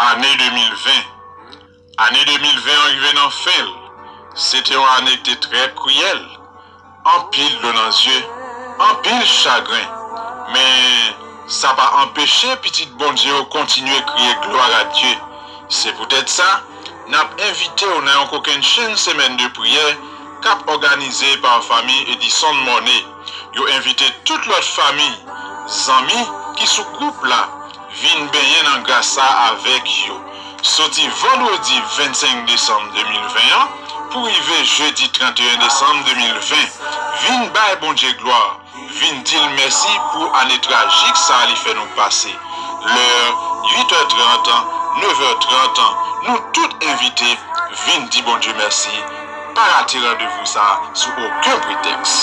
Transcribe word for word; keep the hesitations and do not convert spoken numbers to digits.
Ane de mil ven. Ane de mil ven an rive nan fen l. Se te yon ane ki te trè kriyèl. Anpil dlo nan zye, anpil chagren. Men, sa pa anpeche pitit Bondye yo kontinye kriye glwa a Dye. Se poutèt sa, n ap envite w nan yon kokennchenn semèn de priyè k ap òganize pa fanmi Edison Mornay. Yo envite tout lòt fanmi, zanmi ki sou gwoup la vin benyen nan gras sa avèk yo. Soti vandredi vennsenk desanm de mil ven an pou rive jedi trannteyen desanm de mil ven, vin bay Bondye glwa, vin di l mèsi pou ane trajik sa a li fè nou pase. Lè uit è trant, nèf è trant, nou tout envite vin di Bondye mèsi. Pa rate randevou sa a sou okenn pretèks.